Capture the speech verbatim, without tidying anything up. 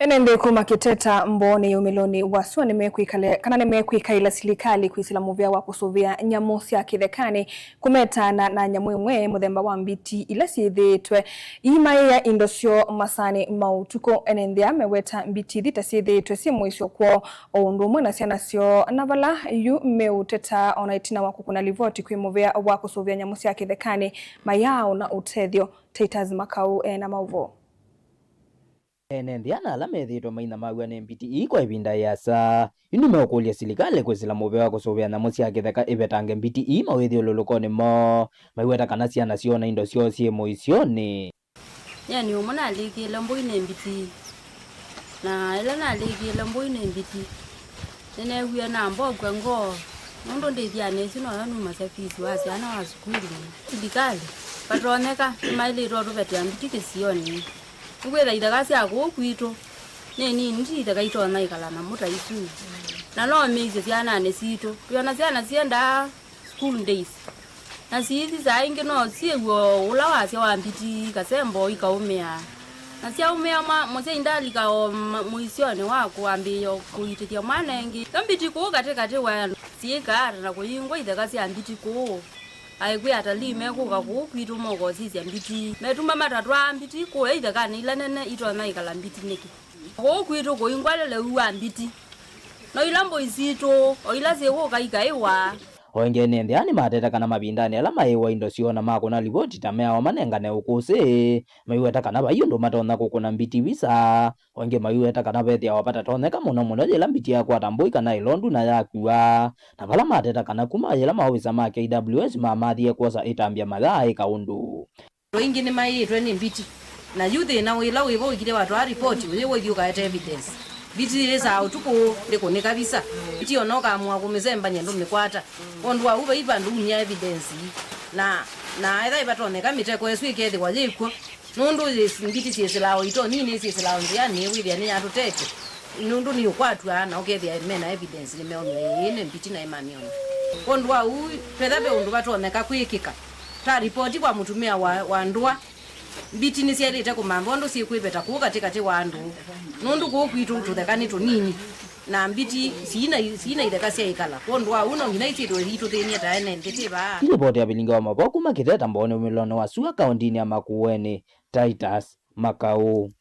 Ene nthĩ kuma Kĩteta Mbooni yumĩlonĩ wa sua nĩmekwĩkale-, kana nĩmekwĩkaĩla silikalĩ kwĩsĩla mũvea wa kũsũvĩa nyamũ sya kĩthekanĩ kũmetaana na nyamũ ĩmwe mũthemba wa mbiti ila syĩthĩĩtwe iimaĩĩa indo syoo masaanĩ ma ũtukũ. Ene nthĩ aa meweta mbiti ithi ta syĩthĩĩtwe syĩ mũisyo kwoo o ũndũ ũmwe na syana syoo, na vala yu meũteta o na ĩtina wa kũkũna livoti kwĩ mũvea wa kũsũvĩa nyamũ sya kĩthekanĩ, mayaaũna ũtethyo. Titus Makau e na maũvoo. Ene nthĩ ana ala methĩĩtwe mainamaw'a nĩ mbiti ii kwa ĩvinda ĩasa, yu nĩmeũkũlya silikalĩ kwĩsĩla mũvea wa kũsũvĩa nyamũ sya kĩtheka ĩvetange mbiti ii mawĩthyũlũlũkonĩ moo, maiweta kana syana syoo na indo syoo syĩ mũisyonĩ. Nyie nĩ ũmwe nalĩkĩle mbũi nĩ mbiti, na ĩla nalĩkĩle mbũi nĩ mbiti, nĩneewie nambokw'a ngoo, nũndũ ndĩthyanĩ ĩsu noyo numasya fees wa syana wa sukulu. Silikalĩ, vatonyeka, nĩmaĩlĩtwe ũtũvetea mbiti kĩsionĩ. Nĩkwĩtha ithaka sya kũũ kwitũ nĩ nini, ti ithaka itonya ĩkala nyamũ ta isu. Na no mĩisyo syananĩ sitũ. Twĩona syana syendaa school days. Na siithi saa ingĩ no syĩw'e ũla wasya wa mbiti kasembo ikaũmĩa. Na syaũmĩa mwa-, mũsyai ndalika o ma-, mũisyonĩ wa kũambĩĩa kũitĩthya mwana ĩngĩ. Yo mbiti kũũ katĩ katĩ wa syĩkaa ata na kũyingwa ithaka sya mbiti kũũ. Aĩkwĩa atalii mekũka kũũ kwitũ mokosisya mbiti. Metuma matatwaa mbiti kũya ithekanĩ ila nene itonya ĩkala mbiti nĩkĩ? Kũũ kwitũ kũingwa leleu wa mbiti. No ila mbũi sitũ, o ila syĩkũka ikaĩwa. O ĩngĩ ene nthĩ aa nĩmatete kana mavindanĩ ala maĩĩwa indo syoo na makũna livoti ta meawa manengane ũkũsĩ, maiweta kana vai ũndũ matonya kũkũna mbiti visa. O ĩngĩ maiweta kana vethĩawa vatatonyeka mũno mũno yĩla mbiti yakwata mbũi kana ĩlondu na yakw'a, na vala mateta kana kuma yĩla maovisa ma K W S mamathie kwosa ĩtambya mayaaĩka ũndũ. Andũ aingĩ nĩmaĩĩtwe nĩ mbiti, na yu thĩna wĩ ĩla wĩ vo ũikile watwaa ripoti, ũyĩw'a ũthi ũkaete evidence. Mbiti yĩsaa ũtukũ ndĩkũnĩka visa. Mbiti ona ũkaamua kũmĩsembany'a ndũmĩkwata. Kwondũ wa ũu vai vandũ umya evidence ii. Na, na ethĩwa ĩvatonyeka mĩteko ĩsu ĩkethĩwa yĩ kw'o. Nũndũ yĩ-, mbiti syĩsĩlaa o itonyi, nĩsyĩsĩlaa o nzĩanĩ, wĩthĩa nĩyatũtete. Nũndũ nĩũkwatw'a na ũkethĩa mena evidence nĩmeonw'a ĩĩ nĩ mbiti na ĩmamĩona. Kwondũ wa ũu, twetha ve ũndũ vatonyeka kwĩkĩka, ta ripoti kwa mũtumĩa wa, wa ndũa, mbiti nĩsyaĩlĩte kũmantha ũndũ syĩkwĩveta kũu katĩ katĩ wa andũ, nũndũ kũu kwitũ tũtheka nĩ tũnini. Na mbiti siina, siina itheka sya ĩkala. Kwondũ wa ũu, no nginya isyĩtwe iitũthĩny'e ta ene nthĩ twĩ vaa. Ĩ livoti ya vilingi wa mavoo kuma Kĩteta Mbooni umĩlonĩ wa sua kaũndĩnĩ ya Makueni, Titus Makau.